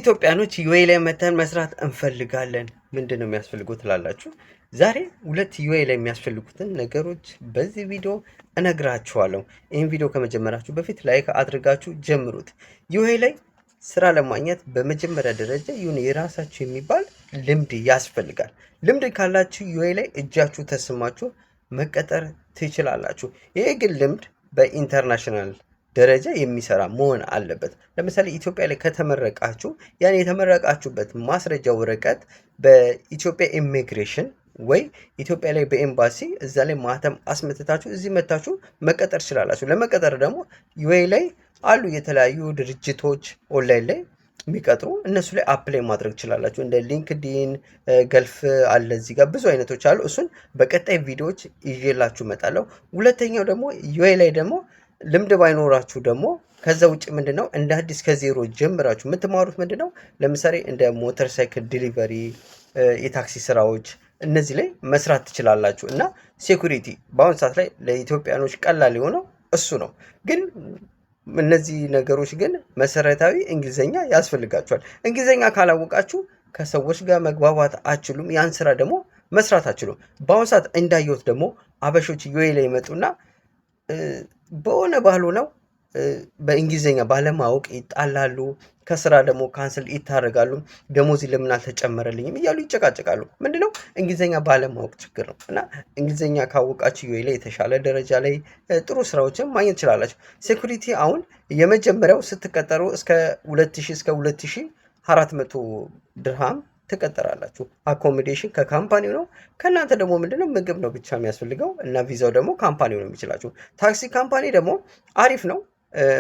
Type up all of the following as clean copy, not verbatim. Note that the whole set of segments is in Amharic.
ኢትዮጵያኖች UAE ላይ መተን መስራት እንፈልጋለን። ምንድን ነው የሚያስፈልገው ትላላችሁ? ዛሬ ሁለት UAE ላይ የሚያስፈልጉትን ነገሮች በዚህ ቪዲዮ እነግራችኋለሁ። ይህን ቪዲዮ ከመጀመራችሁ በፊት like አድርጋችሁ ጀምሩት። UAE ላይ ስራ ለማግኘት በመጀመሪያ ደረጃ የሆነ የራሳችሁ የሚባል ልምድ ያስፈልጋል። ልምድ ካላችሁ UAE ላይ እጃችሁ ተስማችሁ መቀጠር ትችላላችሁ። ይሄ ግን ልምድ በ international ደረጃ የሚሰራ መሆን አለበት። ለምሳሌ ኢትዮጵያ ላይ ከተመረቃችሁ ያን የተመረቃችሁበት ማስረጃ ወረቀት በኢትዮጵያ ኢሚግሬሽን ወይ ኢትዮጵያ ላይ በኤምባሲ እዛ ላይ ማህተም አስመትታችሁ እዚህ መታችሁ መቀጠር ትችላላችሁ። ለመቀጠር ደግሞ UAE ላይ አሉ የተለያዩ ድርጅቶች ኦንላይን ላይ የሚቀጥሩ፣ እነሱ ላይ apply ማድረግ ትችላላችሁ። እንደ LinkedIn፣ Gulf አለ፣ እዚህ ጋር ብዙ አይነቶች አሉ። እሱን በቀጣይ ቪዲዮዎች ይዤላችሁ እመጣለሁ። ሁለተኛው ደግሞ UAE ላይ ደግሞ ልምድ ባይኖራችሁ ደግሞ ከዛ ውጭ ምንድን ነው እንደ አዲስ ከዜሮ ጀምራችሁ የምትማሩት ምንድን ነው? ለምሳሌ እንደ motorcycle delivery፣ የታክሲ ስራዎች እነዚህ ላይ መስራት ትችላላችሁ። እና security በአሁኑ ሰዓት ላይ ለኢትዮጵያኖች ቀላል የሆነው እሱ ነው። ግን እነዚህ ነገሮች ግን መሰረታዊ እንግሊዝኛ ያስፈልጋችኋል። እንግሊዝኛ ካላወቃችሁ ከሰዎች ጋር መግባባት አትችሉም። ያን ስራ ደግሞ መስራት አትችሉም። በአሁኑ ሰዓት እንዳየሁት ደግሞ አበሾች UAE ላይ ይመጡና በሆነ ባልሆነው በእንግሊዝኛ ባለማወቅ ይጣላሉ። ከስራ ደግሞ cancel ይታረጋሉ። ደሞዝ ለምን አልተጨመረልኝም እያሉ ይጨቃጨቃሉ። ምንድነው? እንግሊዝኛ ባለማወቅ ችግር ነው። እና እንግሊዝኛ ካወቃችሁ UAE ላይ የተሻለ ደረጃ ላይ ጥሩ ስራዎችን ማግኘት ትችላላችሁ። Security አሁን የመጀመሪያው ስትቀጠሩ እስከ 2000 እስከ 2400 ድርሃም ትቀጠራላችሁ። Accommodation ከ company ው ነው። ከእናንተ ደግሞ ምንድነው ምግብ ነው ብቻ የሚያስፈልገው እና ቪዛው ደግሞ company ው ነው የሚችላችሁ። ታክሲ company ደግሞ አሪፍ ነው።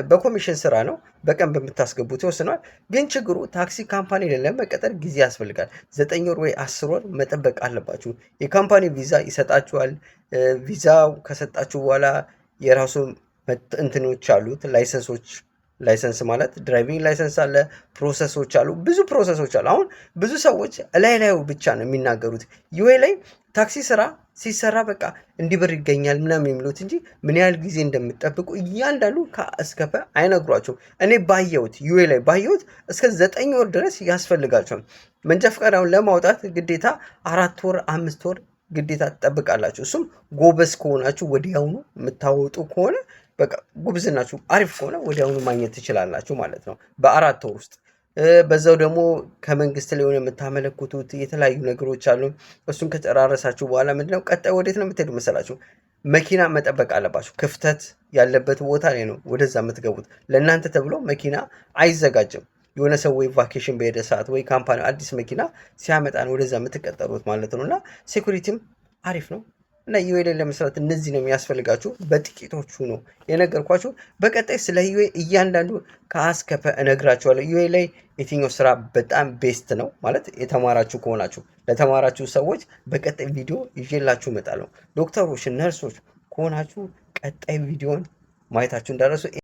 በኮሚሽን ስራ ነው። በቀን በምታስገቡት ይወስነዋል። ግን ችግሩ ታክሲ company ላይ ለመቀጠር ጊዜ ያስፈልጋል። 9 ወር ወይ 10 ወር መጠበቅ አለባችሁ። የ company ቪዛ ይሰጣችኋል። ቪዛው ከሰጣችሁ በኋላ የራሱ እንትኖች አሉት፣ license ኦች። License ማለት driving license አለ፣ process ኦች አሉ፣ ብዙ process ኦች አሉ። አሁን ብዙ ሰዎች ላይ ላዩ ብቻ ነው የሚናገሩት። UAE ላይ ታክሲ ስራ ሲሰራ በቃ እንዲህ ብር ይገኛል ምናምን የሚሉት እንጂ ምን ያህል ጊዜ እንደምትጠብቁ እያንዳንዱ ከ አ እስከ ፐ አይነግሯችሁም። እኔ ባየሁት UAE ላይ ባየሁት እስከ 9 ወር ድረስ ያስፈልጋቸዋል። መንጃ ፈቃድ አሁን ለማውጣት ግዴታ 4 ወር፣ 5 ወር ግዴታ ትጠብቃላችሁ። እሱም ጎበዝ ከሆናችሁ፣ ወዲያውኑ የምታወጡ ከሆነ፣ በቃ ጉብዝናችሁ አሪፍ ከሆነ ወዲያውኑ ማግኘት ትችላላችሁ ማለት ነው በ4 ወር ውስጥ። በዛው ደግሞ ከመንግስት ላይ ሆነ የምታመለክቱት የተለያዩ ነገሮች አሉ። እሱን ከጨራረሳችሁ በኋላ ምንድነው ቀጣይ ወዴት ነው የምትሄዱ መሰላችሁ? መኪና መጠበቅ አለባችሁ። ክፍተት ያለበት ቦታ ላይ ነው ወደዛ የምትገቡት። ለእናንተ ተብሎ መኪና አይዘጋጅም። የሆነ ሰው ወይ vacation በሄደ ሰዓት ወይ company አዲስ መኪና ሲያመጣ ነው ወደዛ የምትቀጠሩት ማለት ነው። እና security ም አሪፍ ነው። እና UAE ላይ ለመስራት እነዚህ ነው የሚያስፈልጋችሁ። በጥቂቶቹ ነው የነገርኳችሁ። በቀጣይ ስለ UAE እያንዳንዱ ከ አ እስከ ፐ እነግራችኋለሁ። UAE ላይ የትኛው ስራ በጣም best ነው ማለት የተማራችሁ ከሆናችሁ፣ ለተማራችሁ ሰዎች በቀጣይ ቪዲዮ ይዤላችሁ እመጣለሁ። ዶክተሮች፣ ነርሶች ከሆናችሁ ቀጣይ ቪዲዮን ማየታችሁ እንዳትረሱ።